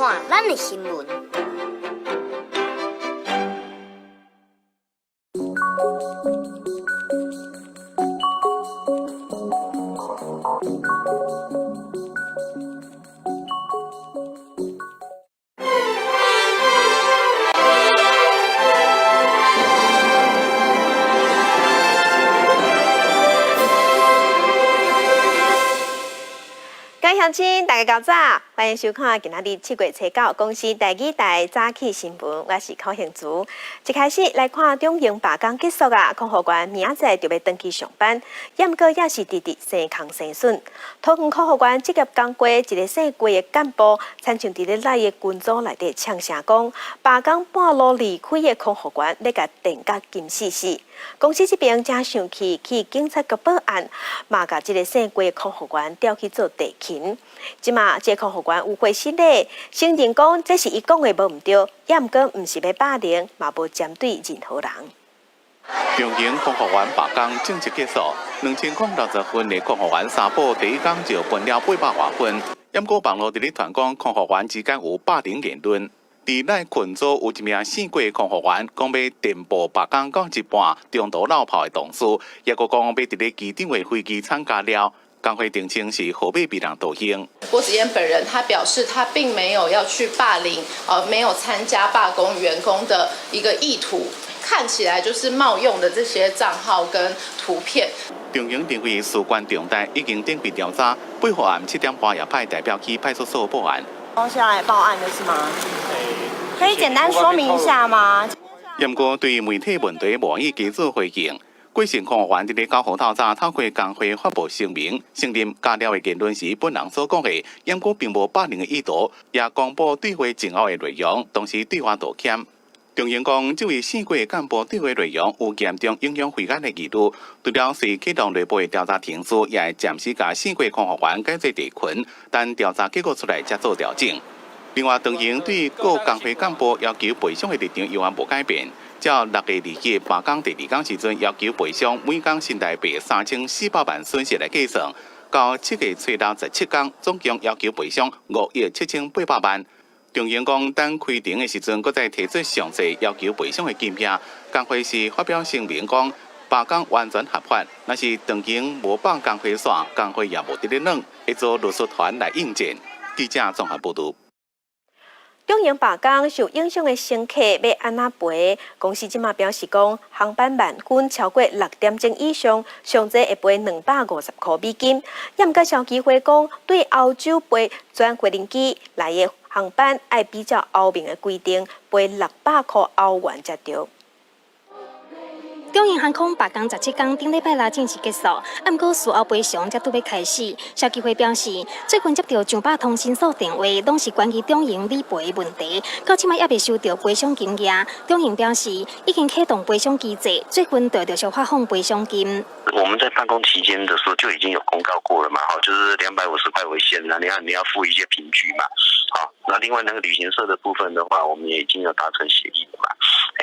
看咱的新聞。各位鄉親，大家較早，歡迎收看今仔日7月初9公視台語台早起新聞，我是柯杏珠。一開始來看中營罷工結束啊，空服員明仔載就欲轉去上班，毋過也是直直生空生筍。桃園空服員職業工會一个姓郭的幹部，親像佇咧 LINE 的群組內底嗆聲講，罷工半路離開的空服員欲共電甲金死死。公司這邊誠生氣，去警察局報案，嘛共這个姓郭的空服員調去做地勤。這馬這个空服員有回失禮，承認講這是伊講的無毋對，也毋過毋是欲霸凌，嘛無針對任何人。長榮空服員罷工正式結束，2060份的空服員三保第一工就分了800外份。毋過網路佇咧傳講空服員之間有霸凌言論。佇 LINE 群組有一名姓郭的空服員，講欲電報罷工到一半，中途落跑的同事，抑閣講欲佇咧機場的飛機參加了。工會澄清是號碼被人盜用。郭子燕本人他表示，他並沒有要去霸凌，沒有參加罷工員工的一個意圖，看起來就是冒用的這些賬號跟圖片。中央認為事關重大，已經展開調查。8號暗7點半也派代表去派出所報案。是要來報案的是嗎？可以簡單說明一下嗎？毋過對媒體問題無意加做回應。郭姓空服員佇咧9號透早透過工會發布聲明，承認加料的言論是本人所講的，毋過並無霸凌的意圖，也公布對話前後的內容，同時對話道歉。中央講，這位姓郭的幹部對話內容有嚴重影響會安的疑慮，除了隨啟動內部的調查程序，也會暫時共姓郭空服員改做地勤，等調查結果出來才做調整。另外，長榮對各工會幹部要求賠償的立場猶原無改變。照6月21罷工第二工時陣，要求賠償每工新台幣3400萬損失來計算，到7月初6 17工，總共要求賠償5億7800萬。中央講，等開庭的時陣，閣再提出詳細要求賠償的金額。工會是發表聲明講，罷工完全合法，若是長榮無放工會線，工會也無佇咧軟，會組律師團來應戰。記者綜合報導。中營罷工受影響的乘客欲按怎賠？公司這馬表示講，航班慢分超過6點鐘以上，上濟會賠250塊美金。也毋過消基會講，對歐洲飛轉飛輪機來的航班，愛比照歐盟的規定，賠600塊歐元才對。中營航空罷工17工，頂禮拜六正式結束，啊，毋過事後賠償才拄欲開始。消基會表示，最近接到上百通申訴電話，攏是關於中營理賠問題，到這擺猶未收到賠償金額。中營表示，已經啟動賠償機制，最近就陸續發放賠償金。我們在罷工期間的時候就已經有公告過了嘛，哈，就是250塊為限，那你要付一些憑據嘛，好，那另外那個旅行社的部分的話，我們也已經有達成協議了嘛，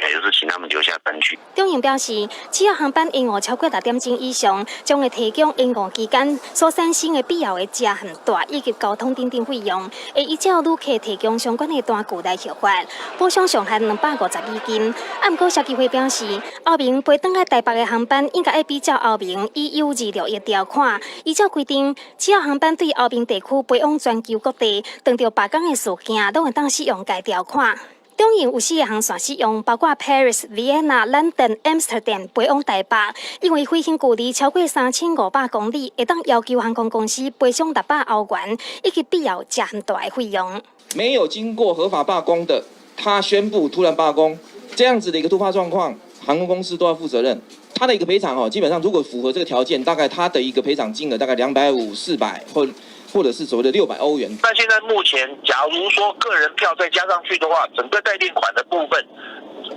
也是請他們留下單據。中營表示，只要航班延誤超過6點鐘以上，將會提供延誤期間所產生的必要的食和住以及交通等等費用，會依照旅客提供相關的單據來核發，補償上限250美金。啊，毋過消基會表示，歐盟飛轉來台北的航班應該愛比照歐盟 EU 261條款，依照規定，只要航班對歐盟地區飛往全球各地，當著罷工的事件，攏會當使用該條款。中營有四個航線使用，包括 Paris、Vienna、London、Amsterdam 飛往台北。因為飛行距離超過3500公里，會當要求航空公司賠償600歐元，以及必要食和住的費用。沒有經過合法罷工的，他宣布突然罷工，這樣子的一個突發狀況，航空公司都要負責任。他的一個賠償哦，基本上如果符合這個條件，大概他的一個賠償金額大概250、400或者是所謂的600歐元。那現在目前，假如說個人票再加上去的話，整個代墊款的部分，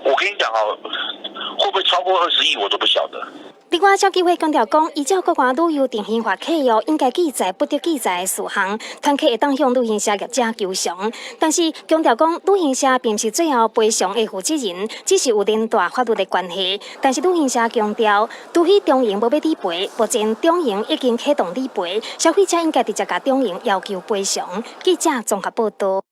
我跟你講哦，會不會超過20億，我都不曉得。另外，消基會強調講，依照國外旅遊定型化契約，應該記載不得記載的事項，團客會當向旅行社業者求償。但是強調講，旅行社並毋是最後賠償的負責人，只是有連帶法律的關係。但是旅行社強調，除非中營無欲理賠，目前中營已經啟動理賠，消費者應該直接共中營要求賠償。記者綜合報導。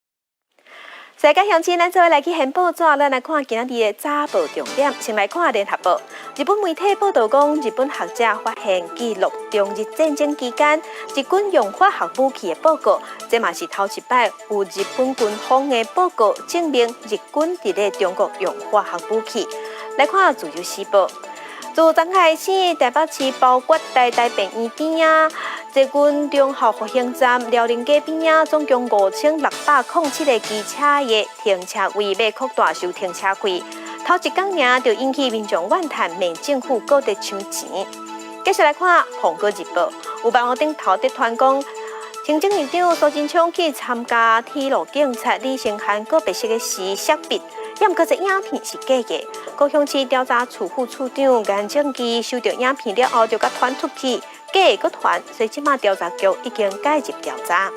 世界鄉親，咱做伙來去掀報紙，咱來看今仔日的早報重點。先來看聯合報，日本媒體報導講，日本學者發現記錄中日戰爭期間日軍用化學武器的報告，這嘛是頭一擺有日本軍方的報告證明日軍佇咧中國用化學武器。來看自由時報，自昨開始，台北市包括台大病院邊仔、捷運忠孝復興站、遼寧街邊仔，總共5607個機車的停車位欲擴大收停車費。頭一工爾就引起民眾怨嘆，罵政府閣佇搶錢。繼續來看《蘋果日報》，有網路頂頭佇傳講，行政院長蘇貞昌去參加鐵路警察李承翰告別式的時，摔筆。毋過這影片是假的。高雄市調查處副處長顏正基收到影片了後，就共傳出去，假的閣傳，所以這馬調查局已經介入調查。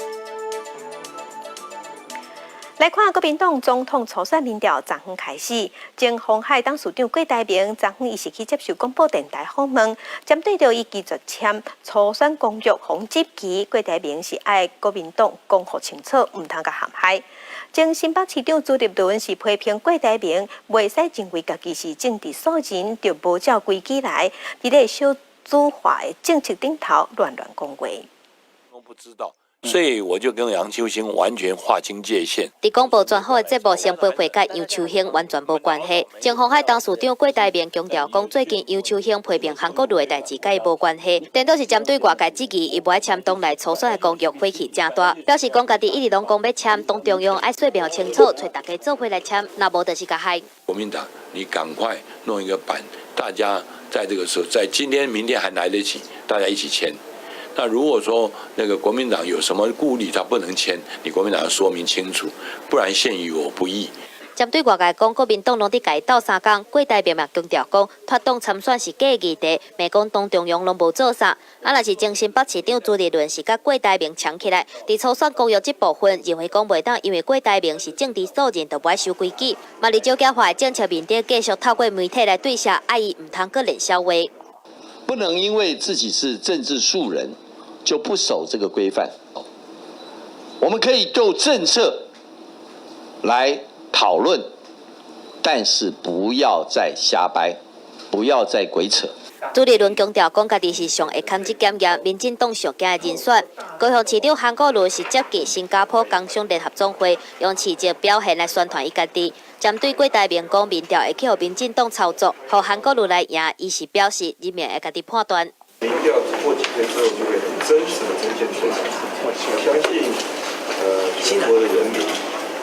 來看國民黨總統初選民調，昨昏開始，前鴻海董事長郭台銘昨昏伊是去接受廣播電臺訪問，針對著伊拒絕簽初選公約予入旗，郭台銘是愛國民黨講予清楚，毋通共陷害。前新北市長朱立倫是批評郭台銘袂使認為家己是政治素人，就無照規矩來，佇咧少子化的政策頂頭亂亂講話。我不知道。所以我就跟楊秋興完全劃清界限。佇廣播全好的節目先批評佮楊秋興完全無關係。前鴻海董事長郭台銘強調講，最近楊秋興批評韓國瑜的代誌佮伊無關係，顛倒是針對外界質疑，伊無愛簽黨內初選的公約，火氣誠大，表示講家己一直攏講欲簽，黨中央愛說明清楚，揣大家做伙來簽，若無就是共害。國民黨，你趕快弄一個版，大家在這個時候，在今天、明天還來得及，大家一起簽。那如果說那個國民黨有什麼顧慮，他不能簽，你國民黨要說明清楚，不然陷於我不義。針對外界講國民黨攏佇共伊鬥相共，郭台銘嘛強調講，脫黨參選是假議題，罵講黨中央攏無做啥。啊，若是前新北市長朱立倫是佮郭台銘搶起來，佇初選公約這部分，認為講袂當因為郭台銘是政治素人，就無愛守規矩。嘛，佇少子化的政策面頂，繼續透過媒體來對射，愛伊毋通閣練痟話。不能因為自己是政治素人，就不守這個規範。我們可以就政策來討論，但是不要再瞎掰，不要再鬼扯。朱立倫強調，講家己是上會堪這檢驗民進黨上驚的人選。高雄市長韓國瑜是接見新加坡工商聯合總會，用市政表現來宣傳伊家己。針對郭台銘講民調會去予民進黨操作，予韓國瑜來贏，伊是表示人民會家己判斷。民調過幾天之後就會很真實的呈現出來。我相信，全國的人民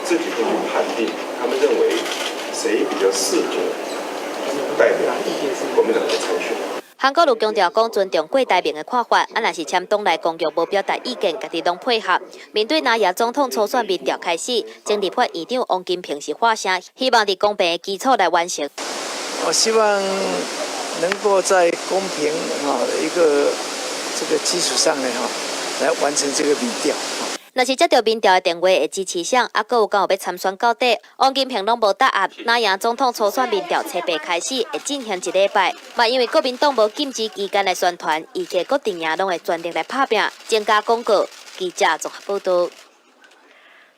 自己會去判定，他們認為誰比較適合代表國民黨來參選。韓國瑜強調講尊重郭台銘的看法，啊，若是簽黨內公約無表達意見，家己攏配合。面對藍營總統初選民調開始，前立法院長王金平是發聲，希望佇公平的基礎來完成。我希望能夠在公平哈一個這個基礎上呢哈，來完成這個民調。若是接著民調的電話會支持誰，啊，閣有敢有欲參選到底，王金平攏無答案。藍營總統初選民調初八開始會進行一禮拜，嘛因為國民黨無禁止期間來宣傳，預計各陣營攏會全力來拍拚，增加廣告。記者綜合報導。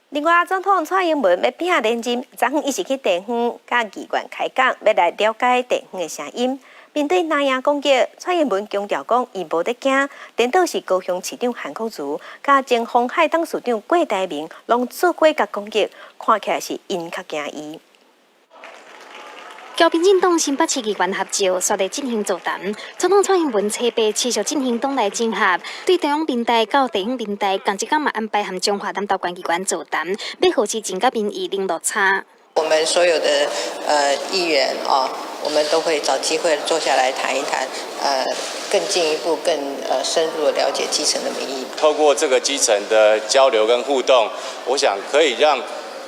另外，總統蔡英文欲拼連任，昨昏伊是去地方佮議員開講，欲來了解地方的聲音。面對藍營攻擊，蔡英文強調講，伊無咧驚，顛倒是高雄市長韓國瑜、佮前鴻海董事長郭台銘，攏做伙共攻擊，看起來是𪜶較驚伊。交民進黨新北市議員合照，煞來進行座談。總統蔡英文初八持續進行黨內整合，對中央平台到地方平台，仝一工嘛安排和彰化南投縣議員座談，欲予市情佮民意零落差。我們所有的議員啊，我們都會找機會坐下來談一談，更進一步、更深入的了解基層的民意。透過這個基層的交流跟互動，我想可以讓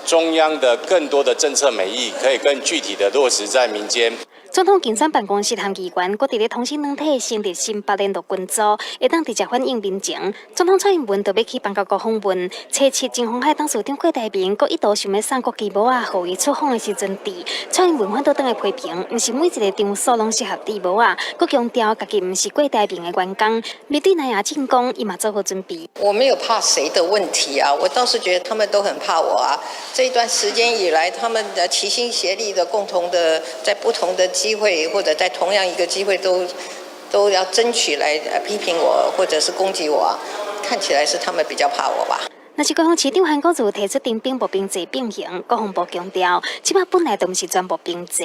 中央的更多的政策美意，可以更具體的落實在民間。總統競選辦公室和議員閣佇咧通訊軟體成立新北聯絡群組，會當直接反映民情。總統蔡英文就欲去邦交國訪問，初七中鴻海董事長郭台銘閣一度想欲送國旗帽仔，予伊出訪的時陣佇。蔡英文反倒轉來批評，毋是每一个場所攏適合戴帽仔，閣強調家己毋是郭台銘的員工，面對南亞進攻，伊嘛做好準備。我沒有怕誰的問題啊，我倒是覺得他們都很怕我啊。這一段時間以來，他們的齊心協力的共同的，在不同的機會或者在同樣一個機會都要爭取來批評我或者是攻擊我啊，看起來是他們比較怕我吧。若是高雄市長韓國瑜提出徵兵募兵制並行，國防部強調，這擺本來就毋是全募兵制。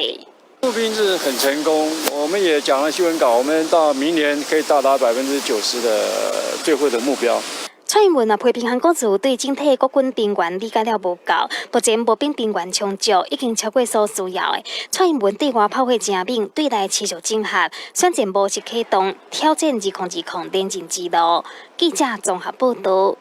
募兵制很成功，我們也講了新聞稿，我們到明年可以到達90%的最後的目標。蔡英文也批評韓國瑜對整體國軍兵員理解了無夠，目前募兵兵員充足，已經超過所需要的。蔡英文對外炮火誠猛，對內持續整合，選戰模式啟動，挑戰2020連任之路。記者綜合報道。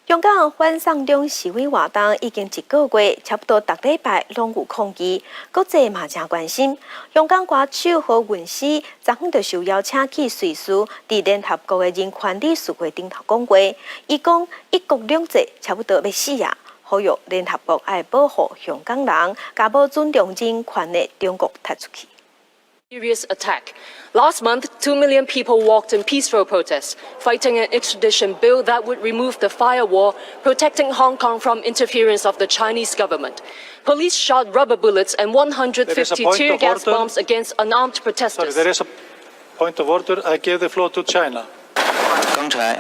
香港反送中示威活動已經一個月，差不多逐禮拜攏有抗議，國際嘛誠關心。香港歌手何韻詩昨昏就受邀請去瑞士，佇聯合國的人權理事會頂頭講話。伊講一國兩制差不多欲死啊，呼籲聯合國愛保護香港人，共無尊重人權的中國踢出去。 Serious attack. Last month, 2 million people walked in peaceful protest, fighting an extradition bill that would remove the firewall protecting Hong Kong from interference of the Chinese government. Police shot rubber bullets and 150 tear gas bombs against unarmed protesters. Sorry, there is a point of order. I give the floor to China. 剛才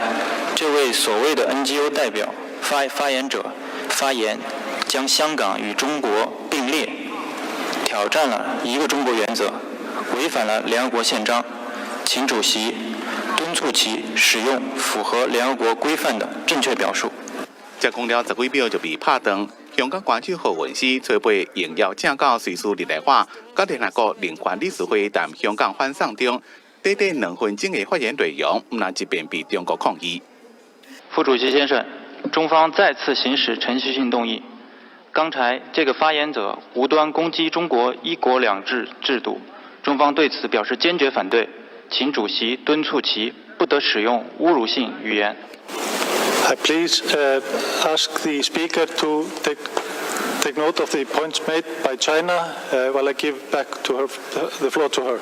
這位所謂的 NGO 代表發言者發言，將香港與中國並列，挑戰了一個中國原則。違反了聯合國憲章，請主席敦促其使用符合聯合國規範的正確表述。才講了十幾秒就被拍斷。香港歌手何韻詩初八應邀請到瑞士日內瓦，佮聯合國人權理事會談香港反送中，短短2分鐘的發言內容，毋但一遍被中國抗議。副主席先生，中方再次行使程序性動議。剛才這個發言者無端攻擊中國一國兩制制度。中方對此表示堅決反對，請主席敦促其不得使用侮辱性語言。 I please ask the speaker to take note of the points made by China while I give back to her the floor to her.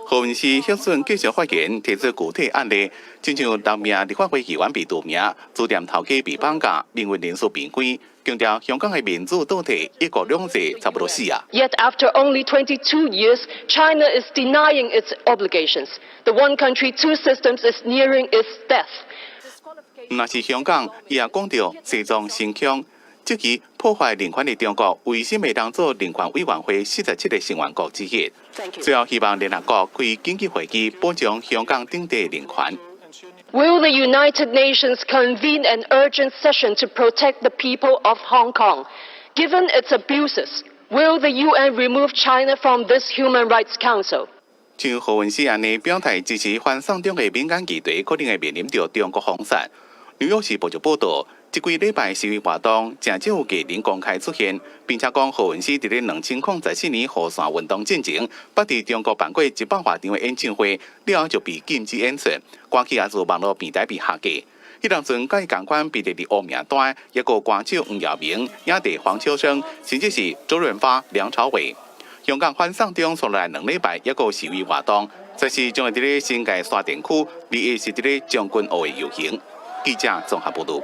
何韻詩歇順繼續發言，提出具體案例，親像六名立法會議員被除名，書店頭家被綁架，民運人士被關，強調香港的民主倒退，一國兩制差不多死啊。 Yet after only 22 years, China is denying its obligations. The one country, two systems is nearing its death. 毋但是香港，伊也講著西藏、新疆，這支破壞人權的中國，為啥會當做人權委員會47個成員國之一？最後希望聯合國開緊急會議，保障香港等地人權。 Will the United Nations convene an urgent session to protect the people of Hong Kong? Given its abuses, will the UN remove China from this Human Rights Council? 像何韻詩按呢表態支持反送中的敏感議題，可能會面臨著中國封殺。紐約時報就報道，這幾禮拜示威活動，誠少有藝人公開出現，並且講何韻詩佇咧2014年雨傘運動進前，捌佇中國辦過100外場的演唱會，了後就被禁止演出，歌曲也自網路平台被下架。彼當陣佮伊仝款被列佇烏名單，抑閣有歌手黃耀明、影帝黃秋生，甚至是周潤發、梁朝偉。香港反送中紲落來2禮拜，抑閣有示威活動，十四將會佇咧新界沙田區，21是佇咧將軍澳的遊行。記者綜合報道。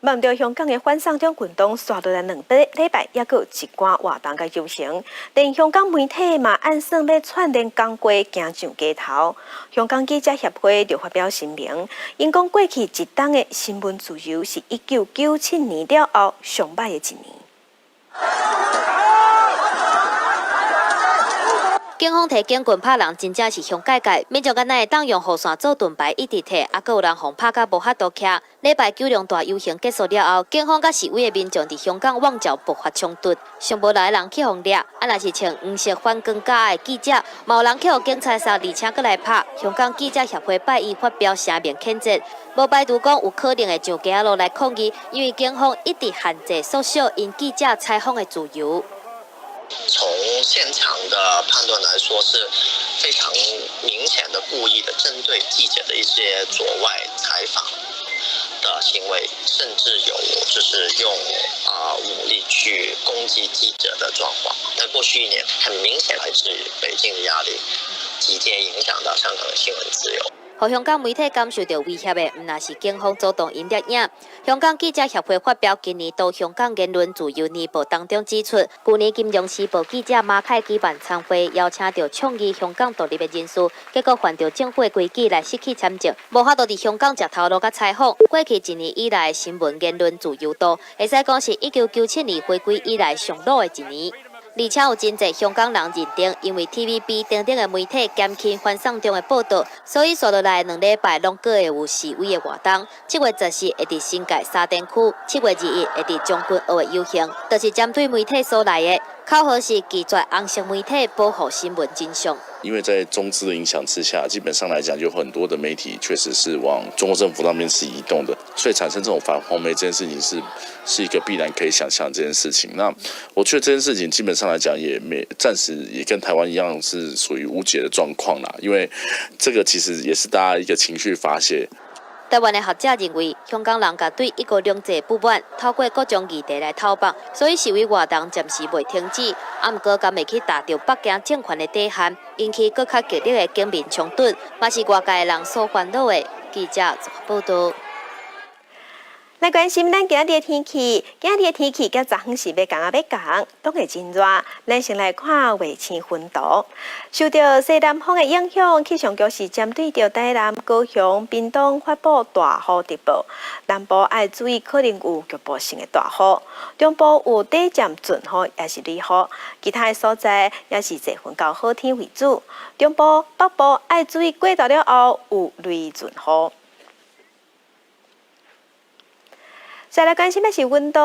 毋著香港的反送中運動，紲落來2禮拜，抑閣有一寡活動佮遊行。連香港媒體嘛按算欲串聯工會行上街頭。香港記者協會就發表聲明，𪜶講過去一冬的新聞自由是1997年了後上䆀的一年。警方提警棍拍人，真正是凶蓋蓋。民眾敢若會當用雨傘做盾牌，一直提，猶閣有人予拍甲無法度徛。禮拜九龍大遊行結束了後，警方佮示威的民眾佇香港旺角爆發衝突，上無六个人去予掠，啊，若是穿黃色反光甲的記者，嘛有人去予警察殺，而且閣來拍。香港記者協會拜一發表聲明譴責，無排除講有可能會上街仔路來抗議，因為警方一直限制縮小𪜶記者採訪的自由。從現場的判斷來說，是非常明顯的故意的針對記者的一些阻礙採訪的行為，甚至有就是用武力去攻擊記者的狀況。在過去一年，很明顯來自北京的壓力，直接影響到香港的新聞自由。予香港媒體感受著威脅的，毋但是警方主動𪜶攝影。香港記者協會發表今年度香港言論自由年報當中指出，舊年金融時報記者馬凱舉辦餐會，邀請著倡議香港獨立的人士，結果犯著政府的規矩來失去簽證，無法度佇香港食頭路佮採訪。過去一年以來，新聞言論自由度，會使講是1997年回歸以來上落的一年。而且有真濟香港人認定，因為 TVB 等等的媒體減輕反送中的報導，所以紲落來兩禮拜攏閣會有示威的活動。7月14會佇新界沙田區，7月21會佇將軍澳的遊行，就是針對媒體所來的。口號是拒絕紅色媒體保護新聞真相。因為在中資的影響之下，基本上來講，有很多的媒體確實是往中國政府那邊是移動的，所以產生這種反黃媒這件事情是一個必然可以想象這件事情。那我覺得這件事情基本上來講，也沒暫時也跟台灣一樣是屬於無解的狀況啦。因為這個其實也是大家一個情緒發洩。台灣的學者認為，香港人共對一國兩制不滿，透過各種議題來討拍，所以示威活動暫時袂停止。啊，毋過敢會去踏著北京政權的底線，引起閣較激烈的警民衝突，嘛是外界的人所煩惱的。記者報導。來關心咱今仔日的天氣，今仔日的天氣佮昨昏是欲仝仔欲仝，攏會真熱。咱先來看衛星雲圖，受著西南風的影響，氣象局是針對著台南、高雄、屏東發布大雨特報。南部愛注意可能有局部性的大雨，中部有短暫陣雨，抑是雷雨，其他的所在也是濟雲到好天為主。中部、北部愛注意過晝了後有雷陣雨。再來關心的是溫度，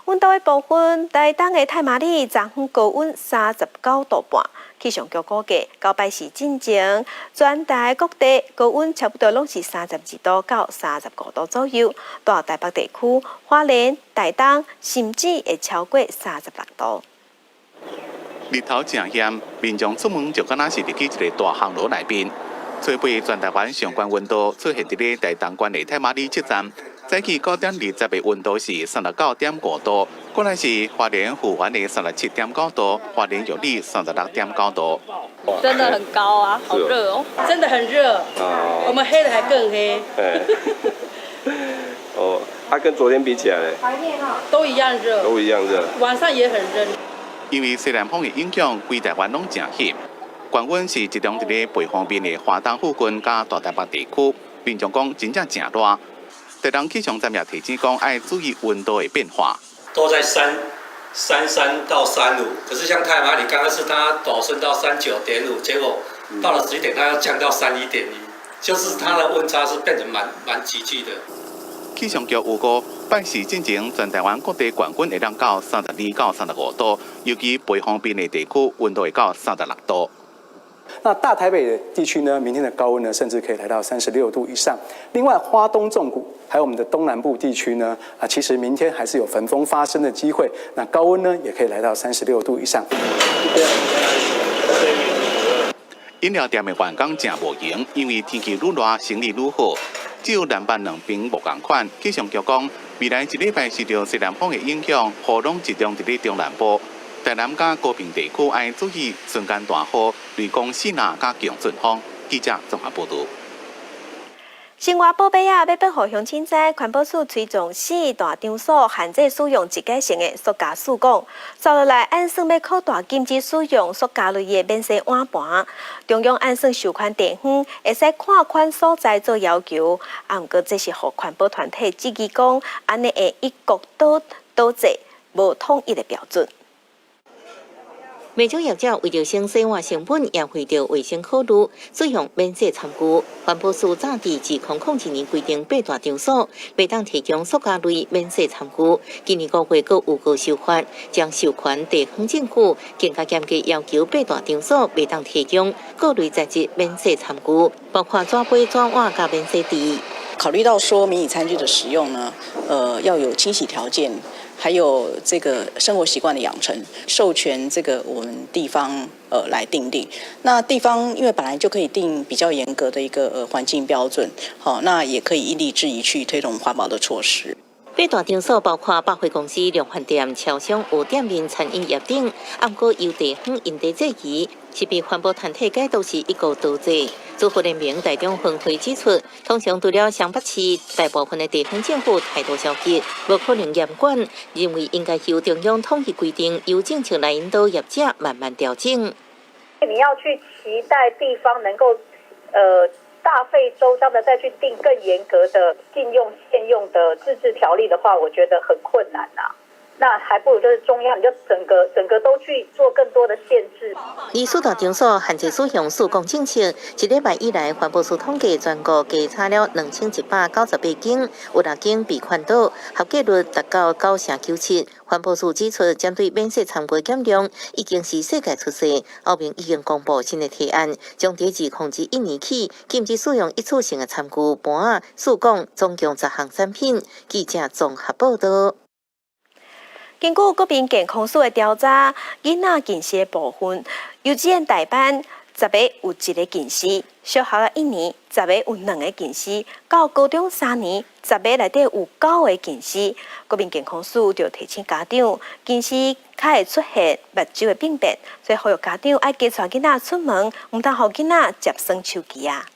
溫度的部分，台東的太麻里昨昏高溫39度半，氣象局估計，九拜四進前，全台各地高溫差不多攏是32度到35度左右，大台北地區、花蓮、台東甚至會超過36度。日頭誠炎，民眾出門就敢若是入去一个大烘爐內面。初八全台灣上懸溫度出現佇咧台東縣的太麻里車站。早起9點20的溫度是39.5度，過來是花蓮富源的37.9度，花蓮玉里36.9度。真的很高啊，好熱哦，真的很熱。我們黑的還更黑。哦，啊，跟昨天比起來咧？都一樣熱。都一樣熱。晚上也很熱。因為西南風的影響，規台灣攏誠熱。高溫是集中佇咧避風面的花東附近佮大台北地區，民眾講真正誠熱。台東氣象站也提醒講，愛注意溫度的變化。都在33到35，可是像太麻里剛剛是它陡升到39.5，結果到了11點，它要降到31.1，就是它的溫差是變成蠻急劇的。氣象局預估，拜四進前全台灣各地高溫會當到32到35度，尤其避風邊的地區溫度會到36度。那大台北的地區呢，明天的高溫呢，甚至可以來到36度以上。另外，花東縱谷還有我們的東南部地區呢，啊，其實明天還是有焚風發生的機會。那高溫呢，也可以來到36度以上。飲料店的員工誠無閒，因為天氣愈熱，生意愈好。只有南北兩邊無仝款。氣象局講，未來一禮拜受著西南風的影響，雨攏集中佇咧中南部。台南佮高屏地區愛注意瞬間大雨、雷公四若佮強陣風。記者綜合報導。生活寶貝仔，欲報予鄉親知，環保署吹撞四大場所限制使用一過性的塑膠試管，接落來按算欲擴大禁止使用塑膠類的免洗碗盤。中央按算授權地方會使看款所在做要求，啊，毋過這是予環保團體質疑講，按呢會一國多多制，無統一的標準。袂少業者為著省洗碗成本，也為著衛生考慮，使用免洗餐具。環保署早佇2001年規定，八大場所袂當提供塑膠類免洗餐具。今年5月閣有過修法，將授權地方政府更加嚴格要求八大場所袂當提供各類材質免洗餐具，包括紙杯、紙碗佮免洗箸。考慮到說迷你餐具的使用呢，要有清洗條件，還有這個生活習慣的養成，授權這個我們地方來訂定。那地方因為本來就可以定比較嚴格的一個環境標準，好，那也可以因地制宜去推動環保的措施。八大場所包括百貨公司、量販店、超商、有店面餐飲業等，毋過由地方因地制宜，是被環保團體解讀是一國多制。主婦聯盟台中分會指出，通常除了雙北市，大部分的地方政府態度消極，無可能嚴管，認為應該由中央統一規定，由政策來引導業者慢慢調整。你要去期待地方能夠，大費周章的再去定更嚴格的禁用限用的自治條例的話，我覺得很困難啊。那還不如就是中央，你就整個整個都去做更多的限制。以四大場所限制使用塑膠政策，一禮拜以來，環保署統計全國稽查了2198間，有六間被勸導，合格率達到9.97。環保署指出，針對免洗餐具減量已經是世界趨勢。歐盟已經公布新的提案，將佇2021年起禁止使用一次性的餐具、盤仔、塑鋼，總共10項產品。記者綜合報道。根據國民健康署的調查，囡仔近視的部分，幼稚園大班10個有一個近視，小學一年10個有兩個近視，到高中3年10個內底有9個近視。國民健康署就提醒家長，近視較會出現目睭的病變，所以呼籲家長愛加帶囡仔出門，毋通予囡仔接耍手機啊。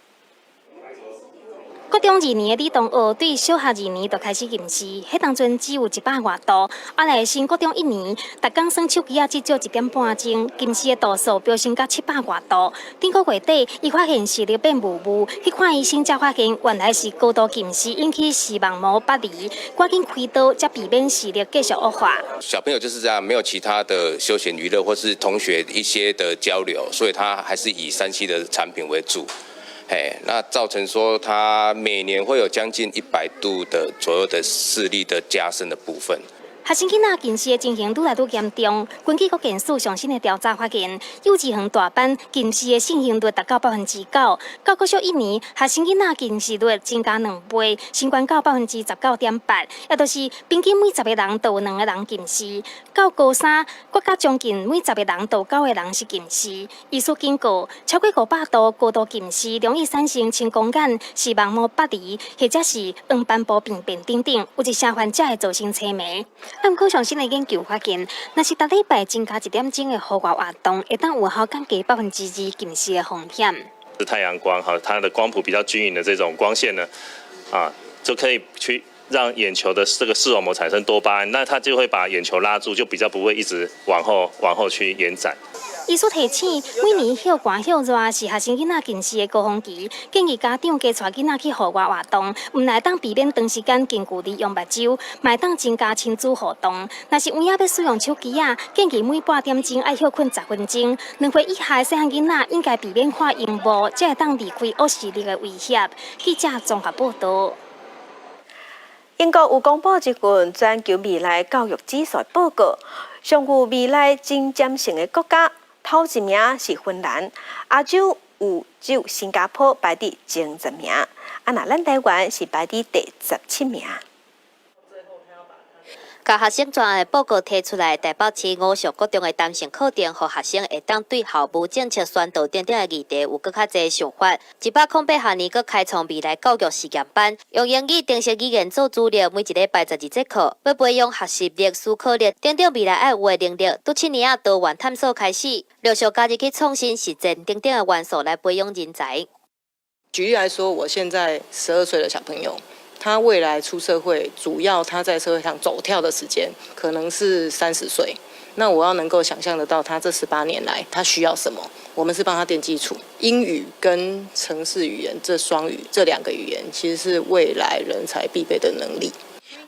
國中二年的李東學對小學二年就開始近視，彼當陣只有100外度。啊，來升國中一年，逐工耍手機仔至少1點半鐘，近視的度數飆升到700外度。頂個月底，伊發現視力變霧霧，去看醫生才發現原來是高度近視引起視網膜剝離，趕緊開刀才避免視力繼續惡化。小朋友就是這樣，沒有其他的休閒娛樂或是同學一些的交流，所以他還是以3C 的產品為主。哎，那造成說他每年會有將近100度的左右的視力的加深的部分。學生囡仔近視的情形愈來愈嚴重。根據國健署上新的調查發現，幼稚園大班近視的盛行率達到9%，到國小一年，學生囡仔近視率增加2倍，升懸到19.8%，也就是平均每10個人就有兩個人近視。到高三，閣較將近每10個人就有9個人是近視。醫師警告，超過500度高度近視，容易產生青光眼、視網膜剝離，或者是黃斑部病變等等，有一些患者會造成青盲。毋過上新的研究發現，若是逐禮拜增加1點鐘的戶外活動，會當有效降低2%近視的風險。是太陽光哈，它的光譜比較均勻的這種光線呢，啊，就可以去讓眼球的這個視網膜產生多巴胺，那它就會把眼球拉住，就比較不會一直往後往後去延展。醫師提醒，每年歇寒歇熱是學生囡仔近視的高峰期，建議家長加帶囡仔去戶外活動，毋但會當避免長時間近距離用目睭，嘛會當增加親子互動。若是有影欲使用手機仔，建議每半點鐘愛歇睏10分鐘。2歲以下的細漢囡仔應該避免看螢幕，才會當離開惡視力的威脅。記者綜合報道。英國有公布一份全球未來教育指數報告，上有未來前瞻性的國家，頭一名是芬蘭，亞洲有只有新加坡排佇前10名，啊，若咱台灣是排佇第17名。共學生專案的報告提出來，台北市吳石國中的彈性課程，予學生會當對校務政策宣導等等的議題有閣較濟想法。108學年閣開創未來教育實驗班，用英語程式語言做主力，每一禮拜12節課，欲培養學習力、思考力等等未來愛有的能力。拄7年仔多元探索開始，陸續加入去創新實踐等等的元素來培養人才。舉例來說，我現在12歲的小朋友。他未來出社會，主要他在社會上走跳的時間可能是30歲。那我要能夠想象得到，他這18年來他需要什麼？我們是幫他奠基礎。英語跟程式語言這雙語這兩個語言，其實是未來人才必備的能力。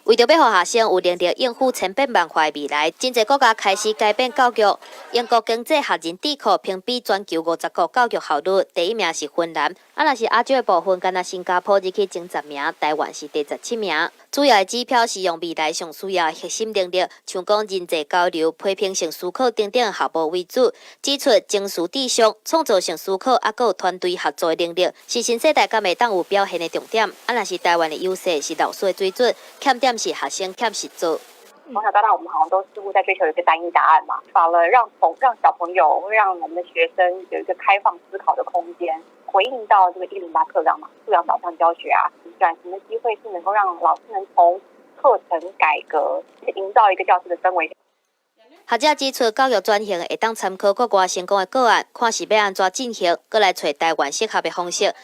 為著欲予學生有能力應付千變萬化的未來，真濟國家開始改變教育。英國經濟學人智庫評比全球50國教育效率，第一名是芬蘭。啊，若是亞洲的部分，干焦新加坡入去前10名，台灣是第17名。主要的指標是用未來上需要的核心能力，像講人際交流、批評性思考等等項目為主。指出精實至上、創造性思考，猶閣有團隊合作的能力，是新世代敢會當有表現的重點。啊，若是台灣的優勢是老師的水準，欠點是學生欠實做。從小到大，我們好像都似乎在追求一個單一答案嘛，反而讓小朋友，會讓我們的學生有一個開放思考的空間，回應到這個108課綱嘛，素養導向教學啊，轉型的機會是能夠讓老師能從課程改革，營造一個教師的氛圍。學者指出，教育轉型會當參考國外成功的個案，看是欲按怎進行，閣來揣台灣適合的方式。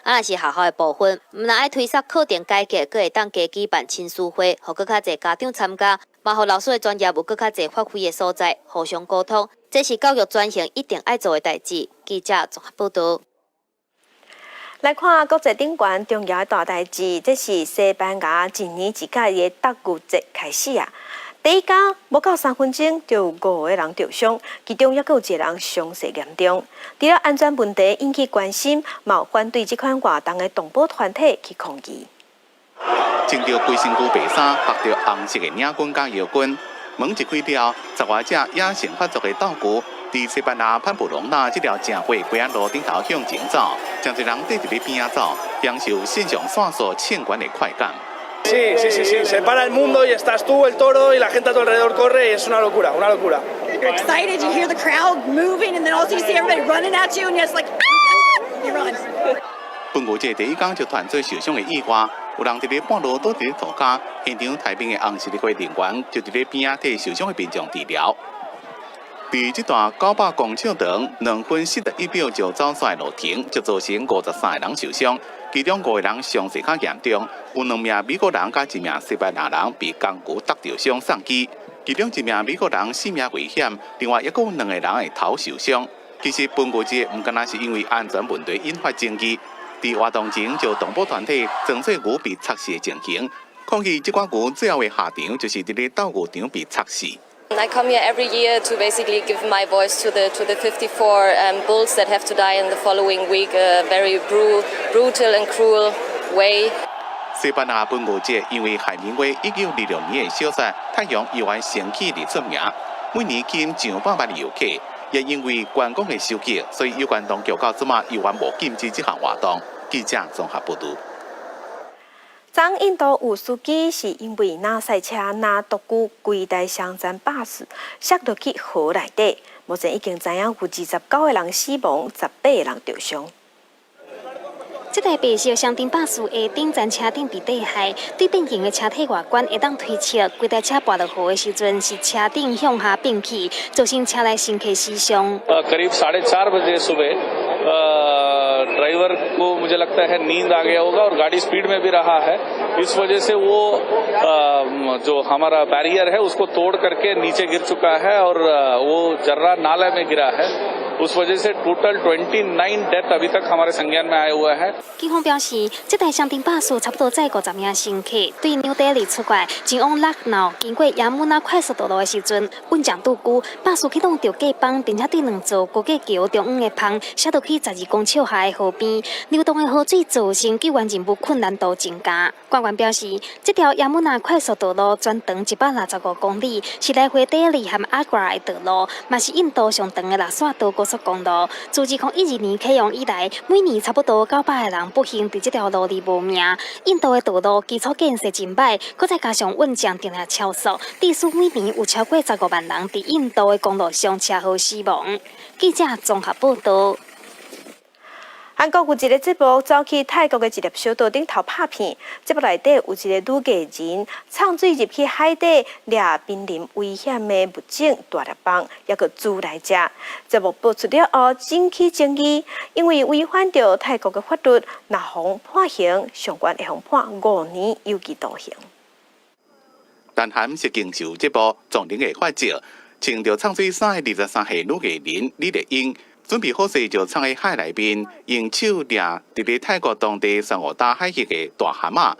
啊，若是學校的部分，毋但愛推捒課程改革，閣會當加舉辦親師會，予閣較濟家長參加，嘛予老師的專業有閣較濟發揮的所在，互相溝通，這是教育轉型一定愛做的代誌。記者綜合報道。來看國際頂懸重要的大代誌，這是西班牙一年一屆的鬥牛節開始啊！第一工無夠3分鐘，就有五個人著傷，其中猶閣有一個人傷勢嚴重。除了安全問題引起關心，嘛有反對這款活動的動保團體去抗議。穿著規身軀白衫，縛著紅色的領巾佮腰巾，門一開了，十外隻野性發作的鬥牛，佇西班牙潘普隆納這條正火街仔路頂頭向前走，誠濟人綴佇咧邊仔走，享受腎上腺素衝懸的快感。 Sí, sí, sí, sí, se para el mundo y estás tú, el toro y la gente a tu alrededor corre y es una locura, una locura. You're excited, you hear the crowd moving, and then also you see everybody running at you, and you're just like, ah! You run. 奔牛節第一工就傳出受傷的意外，有人佇咧半路倒佇咧塗跤，現場刣冰的紅十字會人員就佇咧邊仔替受傷的民眾治療。佇這段900公尺長、2分41秒就走煞的路程，就造成53個人受傷，其中五個人傷勢較嚴重，有兩名美國人佮一名西班牙人被公牛觸著傷送醫，其中一名美國人性命危險，另外猶閣有兩個人的頭受傷。其實奔牛節毋敢若是因為安全問題引發爭議，佇活動前就動保團體裝做牛被插死的情形，抗議這寡牛最後的下場就是佇咧鬥牛場被插死。 I come here every year to basically give my voice to the 54 bulls that have to die in the following week, a very brutal and cruel way. 西班牙奔牛節因為海明威1926年的小說《太陽永遠升起》而出名，每年吸引上百萬的遊客。也因為觀光的收益，所以有關當局到這馬猶原無禁止這項活動。記者綜合報導。昨印度有司機是因為若賽車若獨具規台雙層巴士摔落去河內底，目前已經知影有29個人死亡，18個人著傷。這台白色雙層巴士下頂層車頂佇地海，對變形的車體外觀會當推測，規台車跋落河的時陣是車頂向下變去，造成車內乘客死傷。 करीब 4:30 बजे सुबह ड्राइवर को मुझे लगता है नींद आ गया होगा और गाड़ी स्पीड में भी रहा है, इस वजह से वो जो हमारा बैरियर है उसको तोड़ करके नीचे गिर चुका है और वो जर्रा नाले में गिरा है। उस वजह से टोटल 29 डेथ अभी तक हमारे संज्ञान में आया हुआ है。警方表示，這台雙層巴士差不多載50名乘客，對紐德里出發，前往拉諾，經過亞姆納快速道路的時陣，穩將拄久，巴士去擋著隔板，並且對兩座高架橋中央的棚，摔落去12公尺下的河邊，流動的河水造成救援任務困難度增加。官員表示，這條亞姆納快速道路全長165公里，是來回底里和阿格拉的道路，嘛是印度上長的六線道高速公路。自2012年啟用以來，每年差不多900個人不幸佇這條路裡無命。印度的道路基礎建設真䆀，閣再加上運將定定超速，致使每年有超過15萬人佇印度的公路上車禍死亡。記者綜合報道。韓國有一个節目走去泰國的一粒小島頂頭拍片，節目內底有一个女藝人沖水入去海底，掠瀕臨危險的物種大粒蚌，猶閣煮來食。節目播出了後，引起爭議，因為違反著泰國的法律，若予判刑，上懸會予判5年有期徒刑。南韓實境秀節目《叢林的法則》，穿著藏水衫的23歲女藝人李麗英，準備好勢就衝去海內面，用手掠佇咧泰國當地珊瑚礁海域的大蛤仔，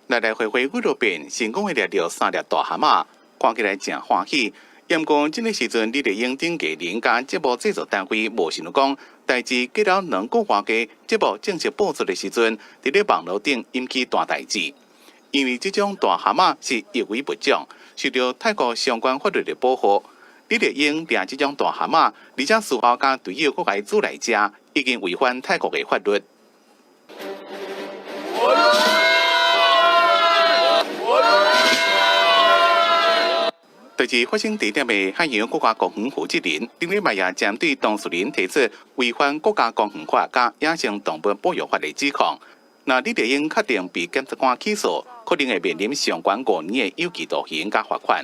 來來回回幾落遍，成功的掠著三粒大蛤仔，看起來誠歡喜。毋過這个時陣，李麗英等藝人佮節目製作單位無想講，代誌過了2個外月，節目正式播出的時陣，佇咧網路頂引起大代誌。因為這種大蛤仔是易危物種，受著泰國相關法律的保護。李麗英掠這種大蛤仔，而且事後共隊友閣共伊煮來食，已經違反泰國的法律。就是發生地點的海洋國家公園負責人，頂禮拜也針對當事人提出違反國家公園法佮野生動物保育法的指控。若李麗英確定被檢察官起訴，可能會面臨上懸5年的有期徒刑佮罰款。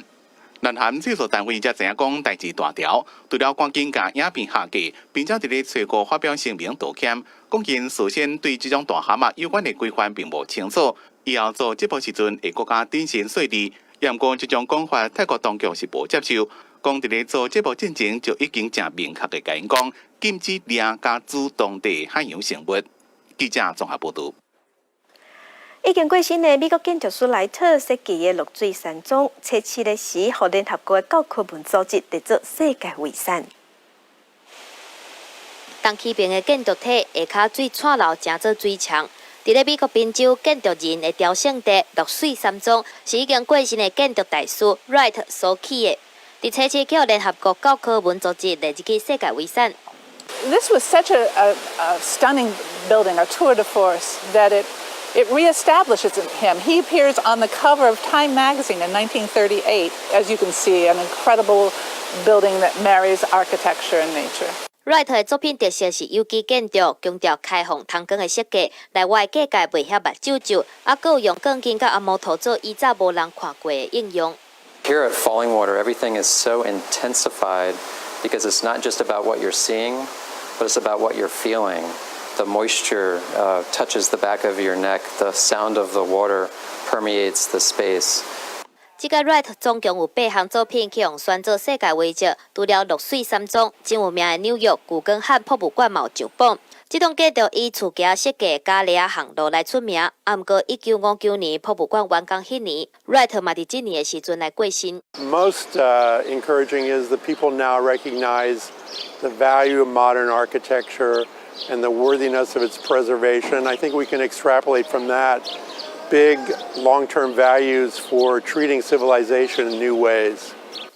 南韓製作單位才知影講代誌大條，除了趕緊共影片下架，並且佇咧初五發表聲明道歉，講𪜶事先對這種大蛤仔有關的規範並無清楚，以後做節目時陣會閣較謹慎細膩。毋過這種講法，泰國當局是無接受，講佇咧做節目進前就已經誠明確的共𪜶講，禁止掠佮煮當地海洋生物。記者綜合報導。已經過身的美國建築師萊特設計的綠水山莊，初七的時，予聯合國的教科文組織列做世界遺產。東區爿的建築體下跤水掣流，成做水牆。佇咧美國賓州建築人的朝聖地綠水山莊，是已經過身的建築大師 Wright 所起的。佇初七予聯合國教科文組織列入去世界遺產。 This was such a stunning building, a tour de force, that it reestablishes him. He appears on the cover of Time magazine in 1938. As you can see, an incredible building that marries architecture and nature. Wright 的作品特色是有機建築，強調開放通光的設計，內外隔界袂遐目睭皺，猶閣有用鋼筋佮紅毛塗做以早無人看過的應用。 Here at Fallingwater, everything is so intensified because it's not just about what you're seeing, but it's about what you're feeling. The moisture touches the back of your neck. The sound of the water permeates the space. 這个 Wright 總共有八項作品去予選做世界遺跡，除了綠水山莊，真有名的紐約古根漢博物館嘛有上榜。這棟建築以厝墘設計加犁仔巷路來出名，啊，毋過1959年博物館完工彼年，Wright 嘛佇這年的時陣來過身。 Most encouraging is that people now recognize the value of modern architecture and the worthiness of its preservation. I think we can extrapolate from that big long-term values for treating civilization in new ways.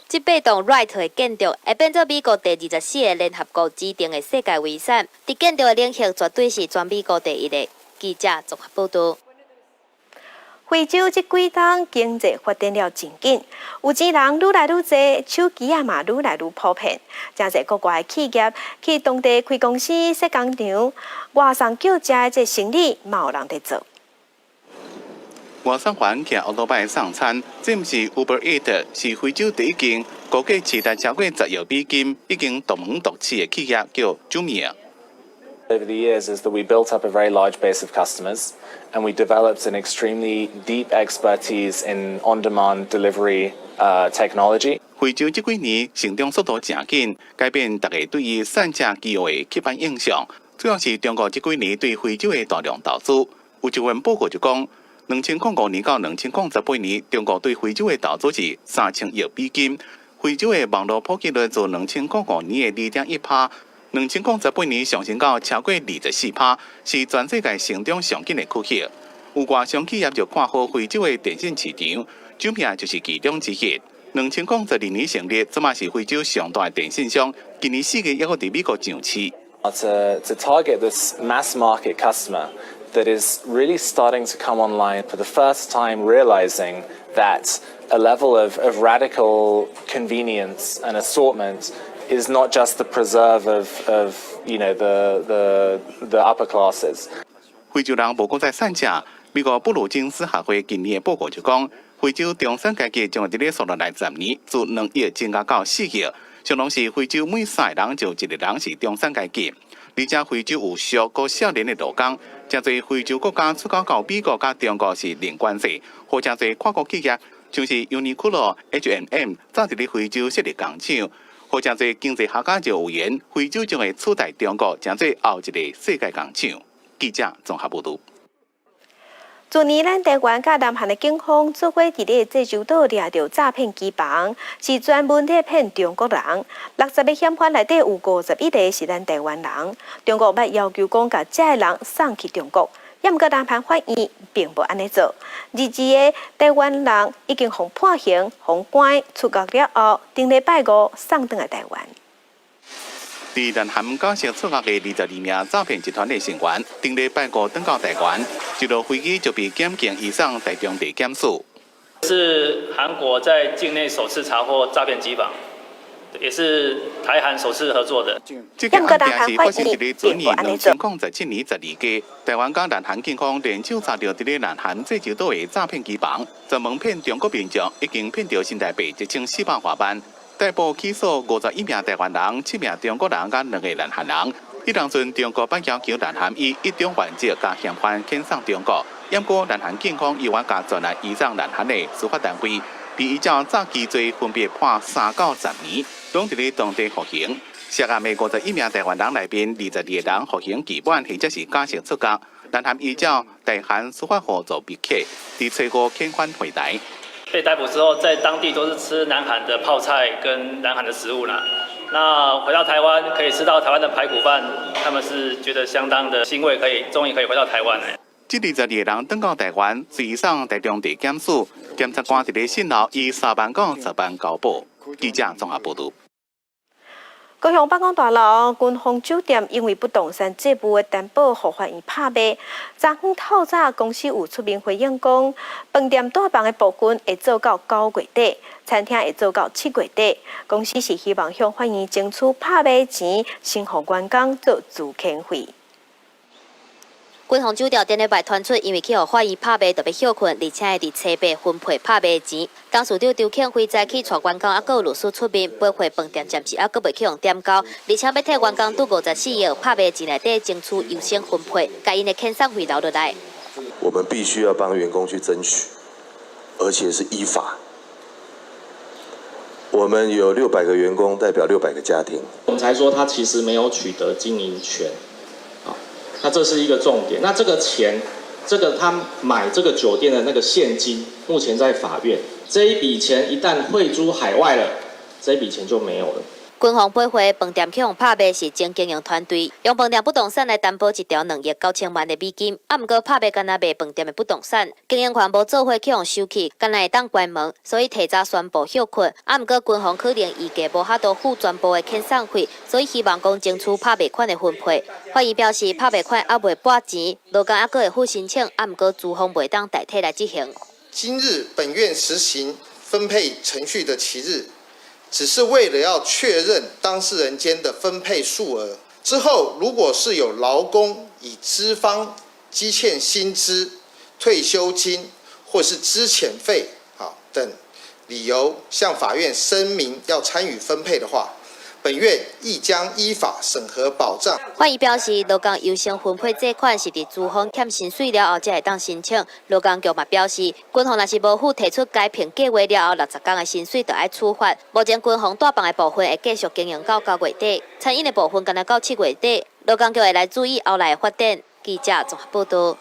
這八棟 Wright 的建築會變做美國第24個聯合國指定的世界遺產。佇建築的領域絕對是全美國第一个。記者綜合報導。非洲這幾冬經濟發展了真緊，有錢人愈來愈濟，手機仔嘛愈來愈普遍。誠濟國外企業去當地開公司、設工廠，外送叫食的這生意嘛有人佇做。外送員騎歐多擺送餐，這毋是 Uber Eats，是非洲第一間估計市值超過10億美金、已經獨門獨市的企業，叫 Jumia。 Over the years is that we built up a very large base of customers and we developed an extremely deep expertise in on-demand delivery technology. 非洲這幾年成長速度誠緊，改變大家對於散食飢餓的刻板印象。主要是中國這幾年對非洲的大量投資。有一份報告就講，2005年到2018年，中國對非洲的投資是3000億美金。非洲的網路普及率自2005年的2.1趴，2018年上升到超過24趴，是全世界成長上緊的區域。有外商企業就看好非洲的電信市場，Jumia 就是其中之一。2012年成立，這馬是非洲上大的電信商。今年4月猶閣佇美國上市。 To target this mass market customer that is really starting to come online for the first time, realizing that a level of radical convenience and assortment is not just the preserve of the upper classes. 非洲人無閣再散食。美國布魯金斯學會近年的報告就講，非洲中產階級將會佇咧紲落來10年，自2億增加到4億，相當是非洲每三個人就一個人是中產階級。而且非洲有俗閣少年的勞工，誠濟非洲國家出口到美國佮中國是零關稅，予誠濟跨國企業，像是 Uniqlo、H&M，早佇咧非洲設立工廠，予誠濟經濟學家就預言，非洲將會取代中國，成做後一個世界工廠。記者綜合報導。去年，咱台灣佮南韓的警方做伙佇咧濟州島掠著詐騙機房，是專門咧騙中國人。60個嫌犯內底有51個是咱台灣人。中國捌要求講，共這个人送去中國，也毋過南韓法院並無按呢做。22个台灣人已經予判刑、予關出獄了後，頂禮拜五送轉來台灣。佇南韓假釋出獄的22名詐騙集團的成員，頂禮拜五轉到台灣，一落飛機就被檢警移送台中地檢署。是韓國在境內首次查獲詐騙機房，也是台韓首次合作的。這個案件是發生佇咧準年2017年12月，台灣佮南韓警方聯手查著佇咧南韓濟州島的詐騙機房，專門騙中國民眾，已經騙著新台幣1400外萬。逮捕起訴51名台灣人、7名中國人佮兩個南韓人。彼當陣中國捌要求南韓以一中原則共嫌犯遣送中國，毋過南韓警方猶原共全案移送南韓的司法單位，並依照詐欺罪分別判3到10年，攏佇咧當地服刑。涉案的51名台灣人內面，22個人服刑期滿或者是假釋出獄。南韓依照台韓司法互助密契，佇初五遣返回台。被逮捕之後，在當地都是吃南韓的泡菜跟南韓的食物啦。那回到台灣可以吃到台灣的排骨飯，他們是覺得相當的欣慰，可以終於可以回到台灣了。這22個人轉到台灣，隨送台中地檢署，檢察官佇咧訊後以3萬到10萬交保。記者綜合報導。高雄八公大樓君豐酒店因為不動產債務的擔保，予法院拍賣。昨昏透早公司有出面回應講，飯店大房的部分會做到9月底，餐廳會做到7月底。公司是希望向法院爭取拍賣錢，先予員工做資遣費。君豐酒店頂禮拜傳出，因為去予法院拍賣，著欲歇睏，而且會佇初八分配拍賣錢。董事長張慶輝早起帶員工，猶閣有律師出面，保護飯店暫時猶閣袂去予點交，而且欲替員工拄54億拍賣錢內底爭取優先分配，共𪜶的遣散費留落來。我們必須要幫員工去爭取，而且是依法。我們有600個員工，代表600個家庭。我們才說他其實沒有取得經營權。那這是一個重點。那這個錢，這個他買這個酒店的那個現金，目前在法院。這一筆錢一旦匯諸海外了，這一筆錢就沒有了。君豐百貨飯店去予拍賣是前經營團隊用飯店不動產來擔保一條2億9千萬的美金，啊，毋過拍賣干焦賣飯店的不動產，經營權無做伙去予收去，干焦會當關門，所以提早宣布歇睏。啊，毋過君豐可能預計無法度付全部的遣散費，所以希望講爭取拍賣款的分配。法院表示，拍賣款猶未撥錢，勞工猶閣會付申請，啊，毋過資方袂當代替來執行。今日本院實行分配程序的期日，只是為了要確認當事人間的分配數額。之後，如果是有勞工以資方積欠薪資、退休金或是資遣費等理由向法院聲明要參與分配的話，本院亦將依法審核保障。法院表示，勞工優先分配這款是佇資方欠薪水了後才會當申請。勞工局嘛表示，君豐若是無付提出解聘計劃了後60天的薪水，就愛處罰。目前君豐大房的部分會繼續經營到9月底，餐飲的部分干焦到7月底。勞工局會來注意後來的發展。記者綜合報導。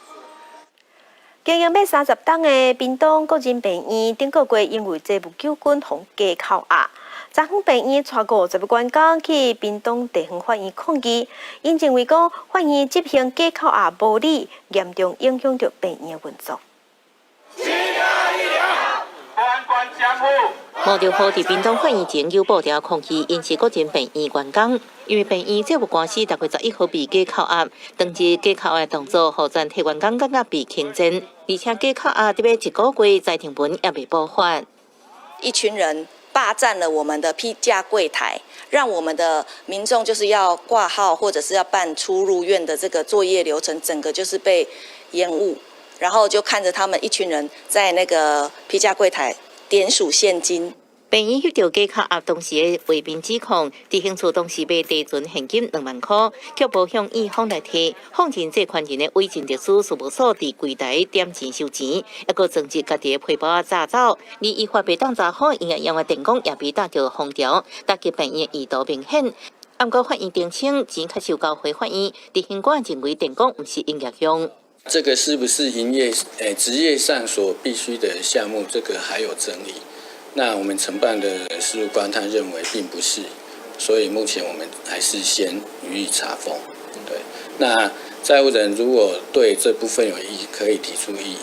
經營欲30冬的屏東國人病院，頂個月因為債務糾紛，予加扣押。昨昏病院帶50個員工去屏東地方法院抗議，𪜶認為講法院執行假扣押無理，嚴重影響著病院的運作。關關將冒著雨佇屏東法院前有布條抗議，𪜶是國人病院員工，因為病院債務官司6月11號被假扣押，當日假扣押動作，予全體員工感覺被輕賤，而且假扣押得欲一個月，裁定文猶未補發。一群人霸佔了我們的批價櫃檯，讓我們的民眾就是要掛號或者是要辦出入院的這個作業流程，整個就是被延誤，然後就看着他們一群人在那個批價櫃檯點數現金。病院翕著假扣押當時的畫面指控，執行處當時欲提存現金2萬箍，卻無向院方來提。放任借款人的委任律師事務所佇櫃台點錢收錢，猶閣裝入家己的皮包仔詐走。而依法袂當查好，醫院用的電工也被打著封條，打擊病院意圖明顯。毋過法院澄清，錢確實有交回法院，執行官認為電工毋是營業用。這個是不是營業職業上所必須的項目？這個還有爭議。那我們承辦的事務官他認為並不是，所以目前我們還是先予以查封。對，那債務人如果對這部分有異議，可以提出異議。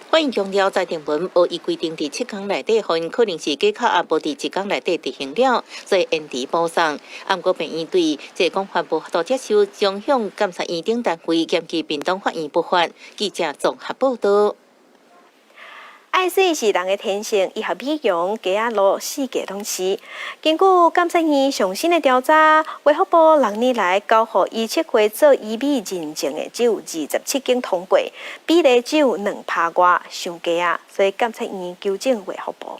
法院強調，裁定文無依規定佇7工內底，予𪜶可能是假口也無佇1工內底執行了，所以延遲補送。毋過病院對這講法無法度接受，將向監察院等單位檢舉屏東法院不法。記者綜合報道。愛媠是人的天性，醫學美容、街仔路四界攏是。根據監察院上新的調查，衛福部6年來交予醫策會做醫美認證的只有27間通過，比例只有2趴外，傷低啊！所以監察院糾正衛福部。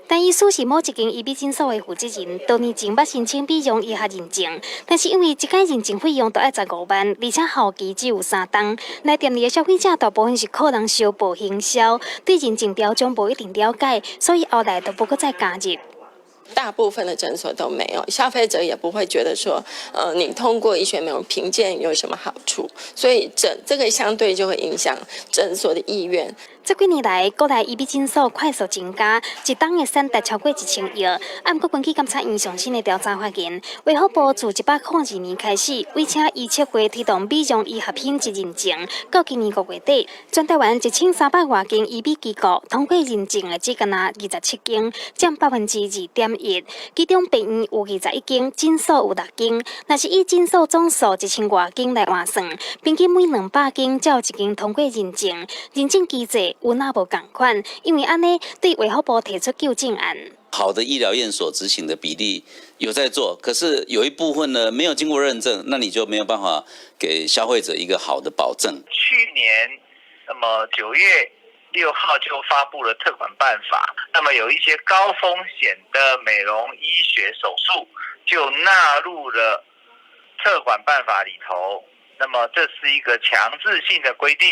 陳醫師是某一間醫美診所的負責人，多年前捌申請美容醫學認證，但是因為一擺認證費用都愛15萬，而且效期只有3冬。來店裡的消費者大部分是靠人相報行銷，對認證標準無一定了解，所以後來都無閣再加入。大部分的診所都沒有，消費者也不會覺得說，你通過醫學美容評鑑有什麼好處，所以這個相對就會影響診所的意願。這幾年來，國內醫美診所快速增加，一冬的產值超過1000億。啊，毋過根據監察院上新的調查發現，衛福部自102年開始，委請醫策會推動美容醫學品質認證，到今年5月底，全台灣1300外間醫美機構通過認證的只干焦27間，佔2.1%。其中病院有21間，診所有6間。若是以診所總數1000外間來換算，平均每200間才有1間通過認證。認證機制有哪無仝款？因為按呢，對衛福部提出糾正案。好的醫療院所執行的比例有在做，可是有一部分呢沒有經過認證，那你就沒有辦法給消費者一個好的保證。去年，那麼9月6號就發布了特管辦法，那麼有一些高風險的美容醫學手術就納入了特管辦法裡頭。那麼這是一個強制性的規定，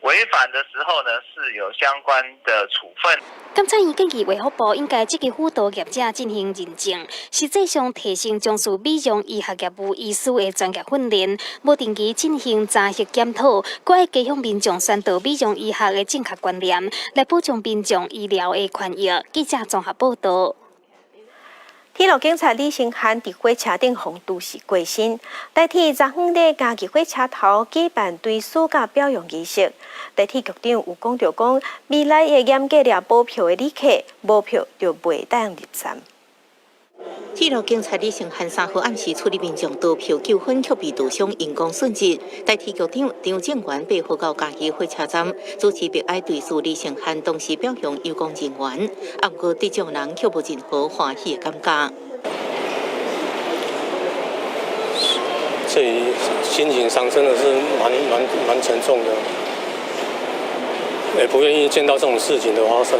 違反的時候呢是有相關的處分。監察院建議衛福部應該積極輔導業者進行認證，實際上提升從事美容醫學業務醫師的專業訓練，無定期進行查核檢討，閣愛加強民眾宣導美容醫學的正確觀念，來保障民眾醫療的權益。記者綜合報道。鐵路警察李承翰佇火車頂予毒死過身，台鐵昨昏佇嘉義火車頭舉辦追思佮表揚儀式。台鐵局長有講著講，未來會嚴格掠無票的旅客，無票就袂當入站。鐵路警察李承翰3號暗時處理民眾逃票糾紛，卻被毒傷因公殉職。台鐵局長張正元8號到嘉義火車站主持默哀追思李承翰，同時表揚有關人員。毋過，得獎人卻無任何歡喜的感覺。這心情上真的是蠻沉重的，也不願意見到這種事情的發生。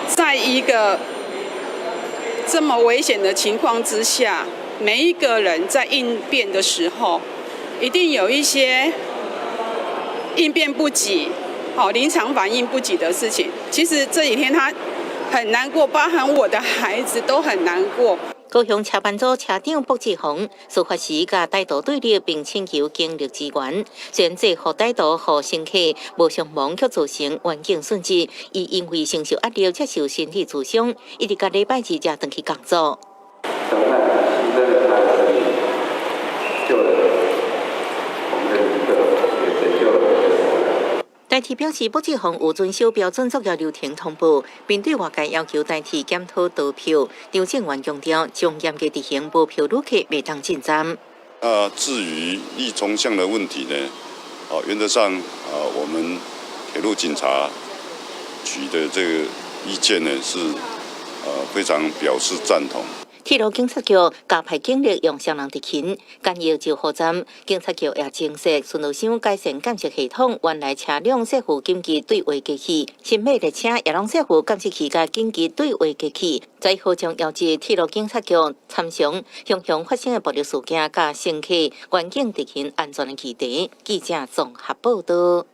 在一個這麼危險的情況之下，每一個人在應變的時候，一定有一些應變不及、好臨場反應不及的事情。其實這幾天他很難過，包含我的孩子都很難過。高雄車班組車長卜志宏，事發時佮歹徒對立，並請求警力支援。雖然制服歹徒予乘客無傷亡，卻造成員警損失。伊因為承受壓力，接受心理諮商，一直到禮拜二才轉去工作。承翰犧牲了他的生命，救了我們的旅客，也拯救了我們的同仁。台鐵表示，卜志宏有遵守標準作業流程通報，並對外界要求台鐵檢討逃票。張正元強調，將嚴格執行無票旅客袂當進站。那至於逆衝向的問題呢？哦，原則上啊，我們鐵路警察局的這個意見呢，是非常表示贊同。鐵路警察局加派警力用雙人執勤，簡易救護站。警察局也增設巡邏箱改善監視系統，原來車輛設附緊急對話機器，新買列車也攏設附監視器佮緊急對話機器。在號將要求鐵路警察局參詳常常發生的暴力事件，佮乘客員警執勤安全的議題。記者綜合報道。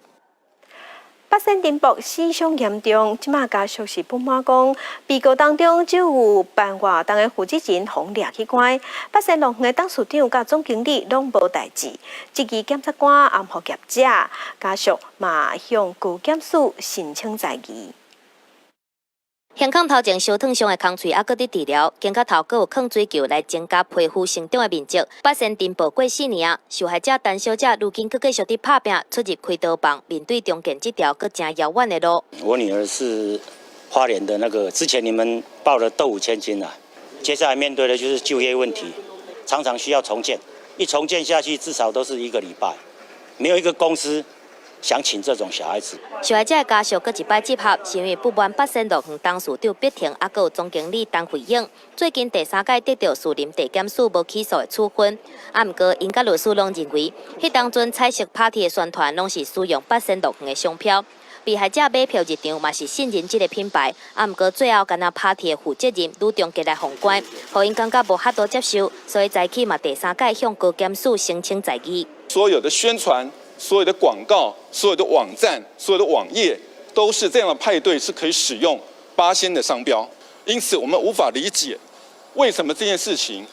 北線陳爆死傷嚴重，這馬家屬是不滿講，被告當中只有辦活動的負責人予掠去關，八仙樂園的董事長佮總經理攏無代誌，質疑檢察官掩護業者，家屬嘛向高檢署申請裁議。胸腔頭前燒燙傷的空喙，猶閣佇治療，肩胛頭閣有囥水球來增加皮膚生長的面積。八仙塵爆過4年啊，受害者陳小姐如今閣繼續佇拍拚，出入開刀房，面對重建這條閣誠遙遠的路。我女兒是花蓮的那個，之前你們報了豆腐千金啊，接下來面對的就是就業問題，常常需要重建，一重建下去至少都是一個禮拜，沒有一個公司想請這種小孩子。受害者的家屬閣一擺集合，是因為不滿八仙樂園董事長畢廷，猶閣有總經理陳惠英，最近第三擺得著士林地檢署無起訴的處分。啊，毋過𪜶佮律師攏認為，彼當陣彩色 party 的宣傳攏是使用八仙樂園的商標，被害者買票入場嘛是信任這个品牌。啊，毋過最後敢若 party 的負責人呂仲傑來封關，予𪜶感覺無法度接受，所以早起嘛第三擺向高檢署申請再議。所有的宣傳、所有的廣告、所有的網站、所有的網頁，都是這樣的派對是可以使用八仙的商標，因此我們無法理解為什麼這件事情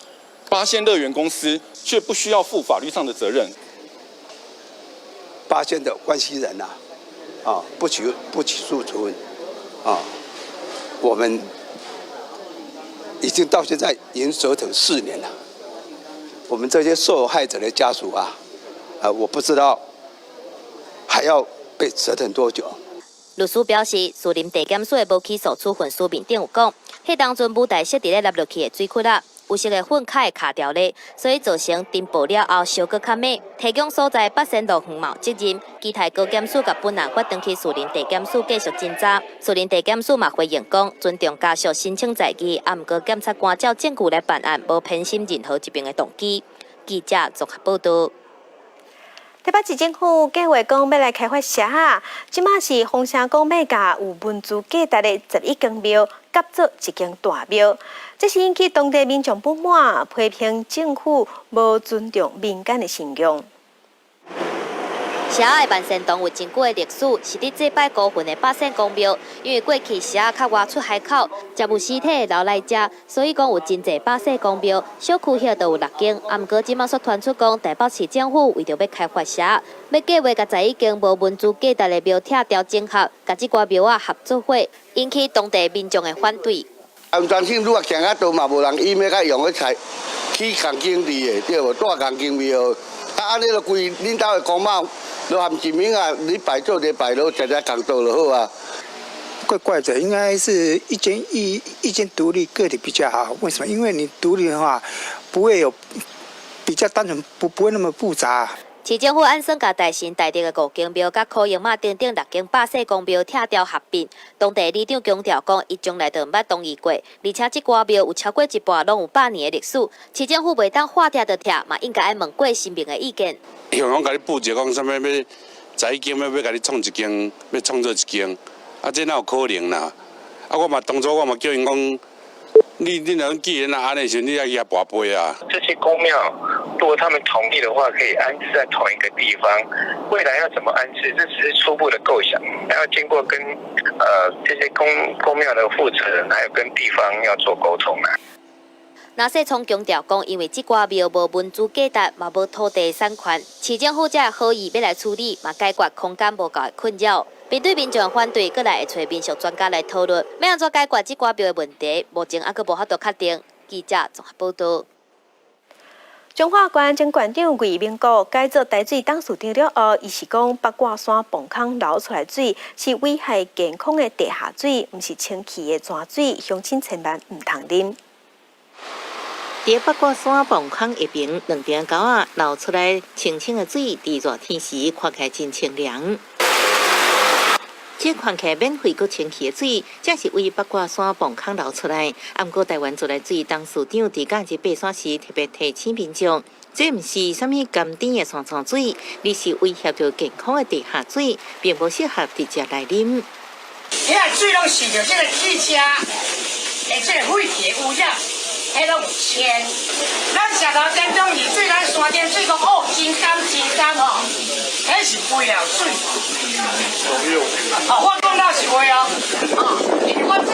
八仙樂園公司卻不需要負法律上的責任。八仙的關係人啊，不起訴處分，啊，我們已經到現在已經折騰4年了，我們這些受害者的家屬啊，啊，我不知道還要被折騰多久。律師表示，士林地檢署的無起訴處分書面頂有講，彼當陣舞台設佇咧凹落去的水窟仔，有色的粉較會卡牢咧，所以造成塵爆了後燒閣較猛。提供所在八仙樂園嘛有責任，期待高檢署共本案發轉去士林地檢署繼續偵查。士林地檢署嘛回應講，尊重家屬申請再議，啊，毋過檢察官照證據來辦案，無偏心任何一邊的動機。記者綜合報導。台北市政府計劃講欲來開發社仔，這馬是風聲講欲共有文資價值的11間廟合做一間大廟，這是引起當地民眾不滿，批評政府無尊重民間的信仰。社仔的萬仙洞有真久的歷史，是佇祭拜孤魂的八仙公廟。因為過去社仔較外出海口，才無屍體會留來遮，所以講有真濟八仙公廟。小區遐都有六間，啊，毋過這馬煞傳出講，台北市政府為著欲開發社仔，欲計劃共11間無文資價值的廟拆掉整合，共這寡廟仔合做伙，引起當地民眾的反對。安全性愈來行較多嘛，無人伊欲較用去採起仝間地的，對無？蹛仝間廟，啊，按呢就規恁兜的公媽。都含一名啊，禮拜做禮拜囉，食食仝桌就好啊。怪怪的，應該是一間一一間獨立個體比較好。為什麼？因為你獨立的話，不會有比較單純，不會那麼複雜。市政府按算共大神大德的五間廟、佮柯英媽等等六間百世公廟拆掉合併。當地里長強調講，伊從來就毋捌同意過，而且這寡廟有超過一半攏有百年的歷史，市政府袂當話拆就拆，嘛應該愛問過神明的意見。香港共你布置講啥物欲11間欲共你創一間，欲創做一間，啊，這哪有可能啦？啊，我嘛當初我嘛叫𪜶講，你若既然若按呢時，你愛去遐跋杯啊。這些宮廟，如果他們同意的話，可以安置在同一個地方。未來要怎麼安置，這只是初步的構想，還要經過跟這些宮廟的負責人，還有跟地方要做溝通啊。那世聰強調講，因為這寡廟無文資價值，嘛無土地產權，市政府才會好意欲來處理，嘛解決空間無夠的困擾。面對民眾的反對，閣來會揣民俗專家來討論，欲按怎解決這寡廟的問題，目前猶閣無法度確定。記者綜合報導。彰化縣前縣長魏明國改做台水董事長了後，伊是講八卦山磅空流出來水是危害健康的地下水，毋是清氣的泉水，鄉親千萬毋通啉。佇八卦山磅空下爿，兩邊溝仔流出來清清的水，佇熱天時看起來真清涼。這看起來免費閣清氣的水，正是為八卦山磅空流出來。啊，毋過台灣自來水董事長佇假日爬山時特別提醒民眾，這毋是啥物甘甜的山泉水，而是威脅著健康的地下水，並無適合直接來啉。遐水攏受著這个汽車的這个廢氣污染，彼攏有鉛。咱石頭點鐘二水，咱山頂水講哦，真甘真甘吼，彼是肥料水。哦，我講老實話哦，因為我做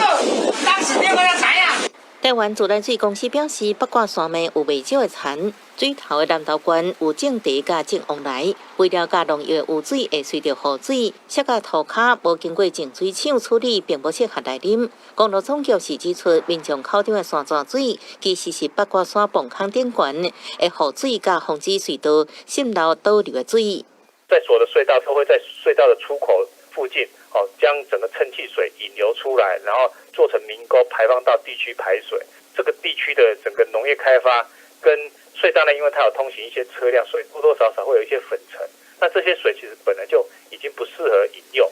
董事長，我才知影。台灣自來水公司表示，八卦山脈有袂少的田，水頭的南投縣有種茶佮種旺來，肥料佮農藥污水會隨著雨水，瀉到塗跤，無經過淨水廠處理，並無適合來啉。公路總局是指出，民眾口中的山泉水，其實是八卦山泵坑頂懸的雨水佮風水隧道滲漏倒流的水。在所有的隧道都會在隧道的出口附近，哦，將整個襯氣水引流出來，然後做成明溝排放到地區排水。這個地區的整個農業開發跟隧道呢，因為它有通行一些車輛，所以多多少少會有一些粉塵。那這些水其實本來就已經不適合飲用。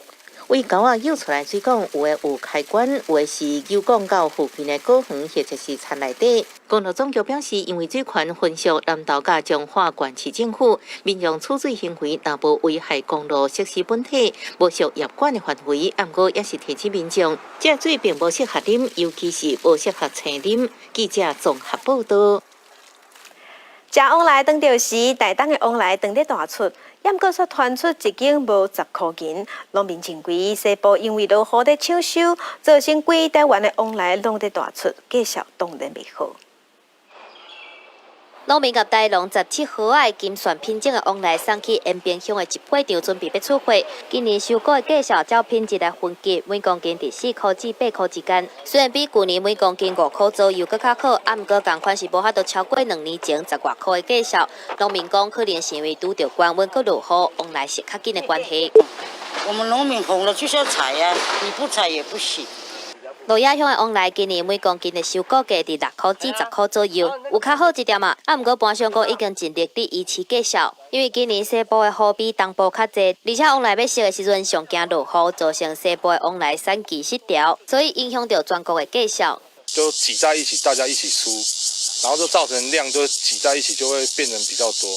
為溝仔舀出來水管，有的有開關，有的是舀管到附近的果園或者是田內底。公路總局表示，因為水權分屬南投佮彰化縣市政府，民眾取水行為若無危害公路設施本體，無屬業管的範圍。毋過也是提醒民眾，這水並無適合啉，尤其是無適合生啉。記者綜合報道。食旺來當著時，台東的旺來當咧大出，毋過卻傳出一斤無10箍銀。農民認為西部因為落雨咧搶收，造成規台灣的旺來攏咧大出，價數當然袂好。農民佮台農17號仔的金萱品種的旺來送去延平鄉的集貨場，準備欲出貨。今年收果的價數照品質來分級，每公斤佇4箍至8箍之間。雖然比舊年每公斤5箍左右閣較好，啊，毋過仝款是無法度超過2年前10外箍的價數。農民講，可能是因為拄著高溫閣落雨，旺來熟較緊的關係。我們農民紅了就是要採啊，你不採也不行。鹿野鄉的旺來今年每公斤的收購價佇6箍至10箍左右，有較好一點啊。啊，毋過盤商講已經盡力佇維持價數，因為今年西部的雨比東部較濟，而且旺來欲熟的時陣上驚落雨，造成西部的旺來產期失調，所以影響著全國的價數。就擠在一起，大家一起出，然後就造成量就擠在一起，就會變成比較多。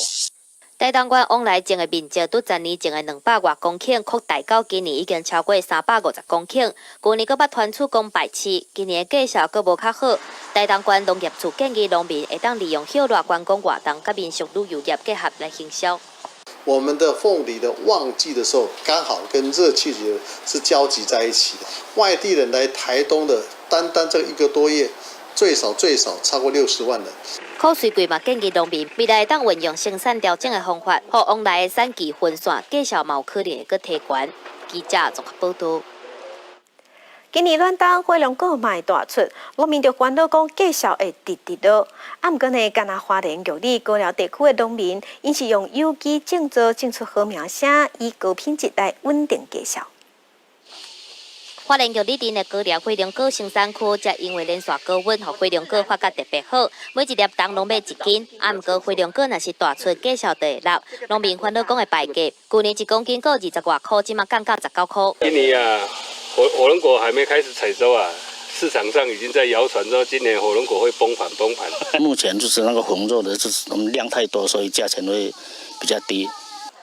台東縣旺來種的面積，對前年種的200外公頃，擴大到今年已經超過350公頃。舊年閣捌傳出講敗市，今年的價數閣無較好。台東縣農業處建議農民會當利用歇熱觀光活動，佮民俗旅遊業結合來行銷。我們的鳳梨的旺季的時候，剛好跟熱氣球是交集在一起的。外地人來台東的，單單這一個多月，最少最少超過60萬人。柯瑞貴嘛建議農民未來會當運用生產調整的方法，予旺來的產期分散，價數嘛有可能會閣提懸。記者綜合報道。今年暖冬火龍果嘛會大出，農民就煩惱講價數會直直落。啊，毋過呢，干焦花蓮玉里高寮地區的農民，𪜶是用有機種作種出好名聲，以高品質來穩定價數。花蓮玉里鎮的高寮火龍果生產區，則因為連續高溫，予火龍果發甲特別好，每一粒重攏欲1斤。啊，毋過火龍果若是大出，價數就會落。農民煩惱講會敗價，舊年1公斤果20外箍，這馬降到19箍。今年啊，火龍果還沒開始採收啊，市場上已經在謠傳說今年火龍果會崩盤崩盤。目前就是那個紅肉的，就是我們量太多，所以價錢會比較低。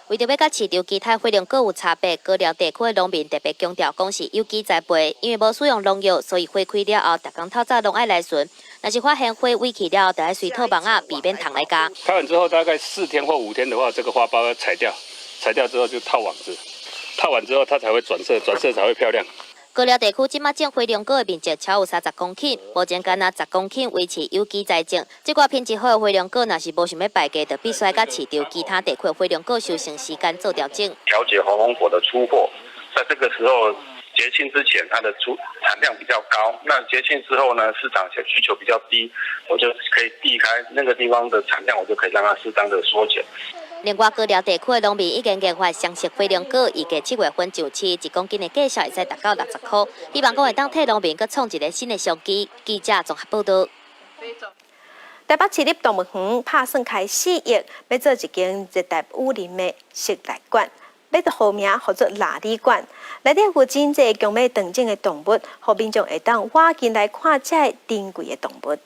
為著欲佮市場其他火龍果有差別，高寮地區的農民特別強調，講是有機栽培，因為無使用農藥，所以花開了後，逐工透早攏愛來巡。若是發現花萎去了後，就愛隨套網仔，避免蟲來咬。開完之後大概4天或5天的話，這個花苞要採掉，採掉之後就套網子，套完之後它才會轉色，轉色才會漂亮。高寮地區這馬種火龍果的面積超有30公頃，目前干焦10公頃維持有機栽種。這寡品質好的火龍果，若是無想欲敗價，就必須佮市場其他地區的火龍果收成時間做調整。調節火龍果的出貨，在這個時候節慶之前，它的出產量比較高；那節慶之後呢，市場需求比較低，我就可以避開那個地方的產量，我就可以讓它適當的縮減。另外，高寮地區的農民已經研發雙色火龍果，預計7月份上市，1公斤的價數會使達到60箍。希望講會當替農民閣創一个新的商機。記者綜合報道。台北市立動物園拍算開4億，欲做一間熱帶雨林的室內館，欲號名號做臘里館。內底有真濟強欲斷種的動物，予民眾會當倚近來看這个珍貴的動物。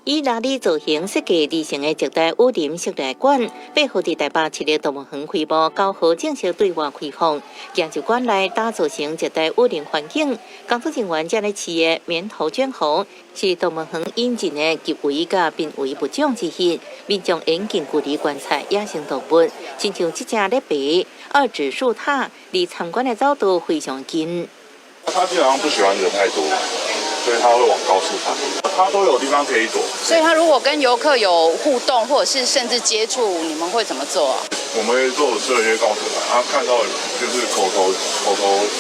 以臘里造型設計而成的熱帶雨林室內館，8號佇台北市立動物園開幕，9號正式對外開放。行入館內打造成熱帶雨林環境，工作人員正咧飼的綿頭捲猴是動物園引進的極危佮瀕危物種之一，民眾會近距離觀察野生動物，親像這隻咧爬二趾樹獺，離參觀的走道非常近。他基本上不喜歡人太多，所以它會往高處爬，它都有地方可以躲。所以它如果跟遊客有互動，或者是甚至接觸，你們會怎麼做啊？我們會做設一些告示牌，他看到就是口頭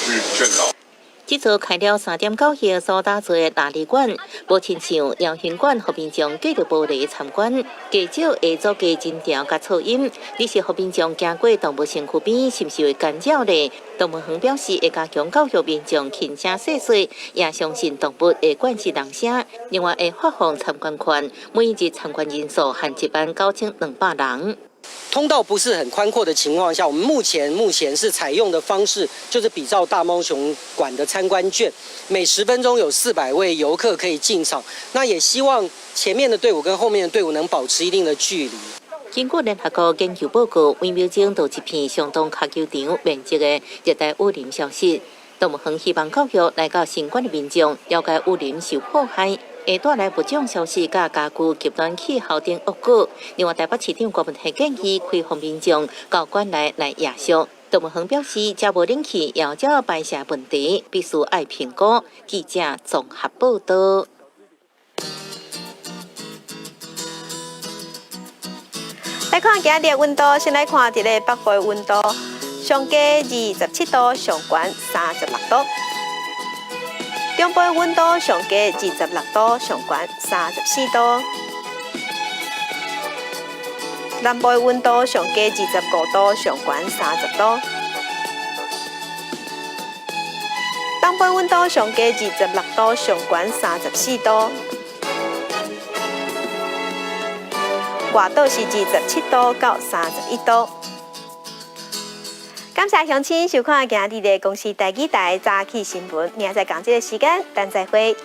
去勸導。這座開了3.9億所打造的大立館，無親像鳥形館，予民眾隔著玻璃參觀，較少會阻隔人潮佮噪音。只是予民眾行過動物園區邊，是毋是會干擾咧？動物園表示會加強教育民眾輕聲細說，也相信動物會慣勢人聲。另外會發放參觀券，每日參觀人數限19,200人。通道不是很寬闊的情況下，我們目前是採用的方式就是比照大貓熊館的參觀券，每10分鐘有400位遊客可以進場。那也希望前面的隊伍跟後面的隊伍能保持一定的距離。根據聯合國研究報告，每秒鐘就一片相當跤球場面積的熱帶雨林消失。動物園希望教育來到新館的民眾了解雨林受破壞會帶來物種消失、佮加劇極端氣候等惡果。另外，台北市長郭文泰建議開放民眾到館內來夜宿。動物園表示，遮無冷氣，也有排泄問題，必須愛評估。記者綜合報道。來看今日的溫度，先來看佇咧北部的溫度，上低27度，上懸36度。中部的溫度上低26度，上懸34度。南部的溫度上低25度，上懸30度。東部溫度上低26度，上懸34度。外島是27度到31度。感謝鄉親收看今日的公視台語台早起新聞，明仔載仝這个時間，咱再會。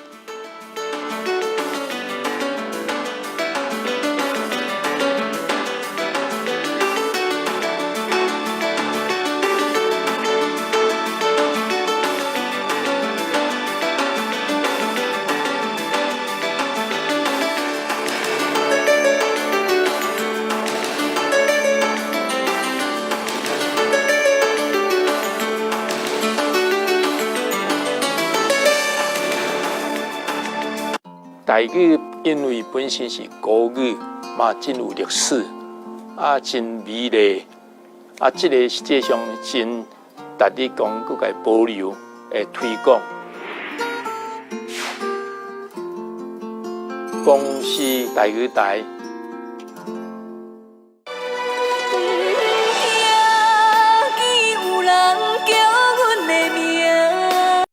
台語因為本身是國語，嘛真有歷史，啊真美麗，啊這个實際上真值得講，閣共保留、會推廣。公視台語台。